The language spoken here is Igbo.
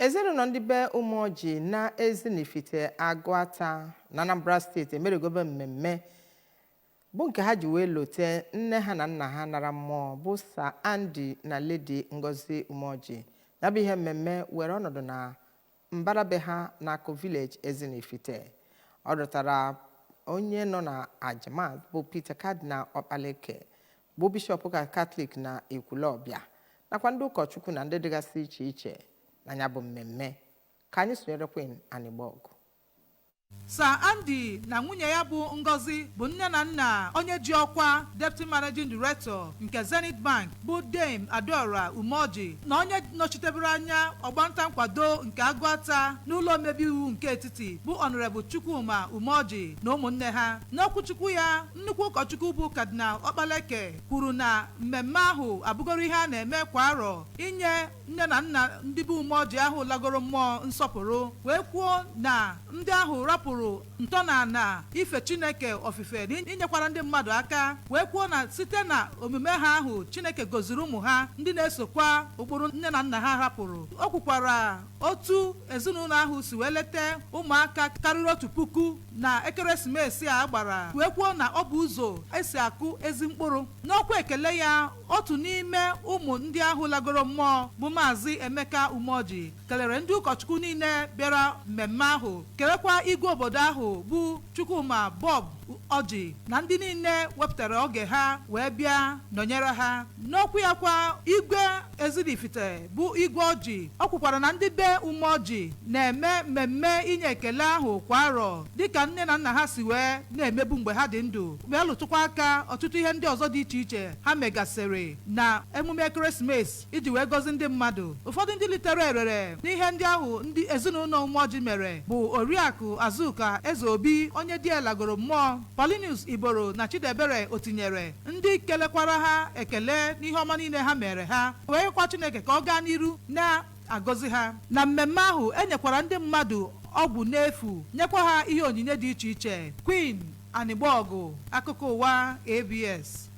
Ezinụlọ ndị be Umeoji na Ezinifite Agụata na Anambra Steeti emerigobe mmemme bụ nke ha ji wee lote nne ha na nna ha nara mmụọ, bụ Sir Andy na Lady Ngozi Umeoji. Ya bụ ihe mmemme were ọnọdụ na mbara be ha n'Akụ Village, Ezinifite. Ọ dọtara onye nọ na Ajamat, bụ Peter Cardinal Okpaleke, bụ bishọp ụka Katọlik na Ekwulọbịa, nakwa ndị ụkọchukwu na ndị dịgasị iche iche na ya bụ mmemme. Ka anyị sonyere Queen Anịgbọgụ. Sir Andy na nwunye ya bụ Ngozi bụ nne na nna onye ji ọkwa Deputy Managing Director nke Zenith Bank, bụ Dame Adaora Umeoji, na onye nọchitebere anya ọgbanta nkwado nke Agụata n'ụlọ omebe iwu nke etiti, bụ Honorable Chukwuma Umeoji, na ụmụnne ha. N'okwuchukwu ya, nnukwu ụkọchukwu bụ Cardinal Okpaleke kwuru na mmemme ahụ abụgoro ihe a na-eme kwa arọ inye nne na nna ndị bụ Umeoji ahụ lagoro mmụọ nsọpụrụ, wee kwuo na ndị ahụ rapụrụ ntọala ife Chineke ofufe na inyekwara ndị mmadụ aka, wee kwuo na site na omume ha ahụ, Chineke goziri ụmụ ha ndị na-esokwa ụkpụrụ nne na nna ha rapụrụ. O kwukwara otu ezinụlọ ahụ si wee leta ụmụaka karịrị 1000 na ekeresimesi a gbara, wee kwuo na ọ bụ ụzọ esi akụ ezi mkpụrụ. N'okwu ekele ya, otu n'ime ụmụ ndị ahụ lagoro mmụọ, bụ Maazị Emeka Umeoji, kelere ndị ụkọchukwu niile bịara mmemme ahụ, kelekwa igwe obodo ahụ, bụ Chukwuma Bob Ọjị, na ndị niile wepụtara oge ha wee bịa nọnyere ha. N'okwu ya kwa, igwe Ezinifite, bụ Igwe Ọjị, ọ kwukwara na ndị be Umeoji na-eme mmemme inye ekele ahụ kwa arọ dịka nne na nna ha si wee na-emebu mgbe ha dị ndụ, wee lụtụkwa aka ọtụtụ ihe ndị ọzọ dị iche iche ha megasịrị na emume ekeresimesi iji wee gọzi ndị mmadụ. Ụfọdụ ndị litere erere n'ihe ndị ahụ ndị ezinụlọ Umeoji mere bụ Oriakụ Azuka Eze Obi, onye di lagoro mmụọ, Paulinus Iboro na Chidebere Otinyere, ndị kelekwara ha ekele n'ihe ọma niile ha mere ha, wee kwa Chineke ka ọ gaa n'iru na-agọzi ha. Na mmemme ahụ, e nyekwara ndị mmadụ ọgwụ n'efu, nyekwa ha ihe onyinye dị iche iche. Queen Anịgbọgụ, akụkọ ụwa ABS.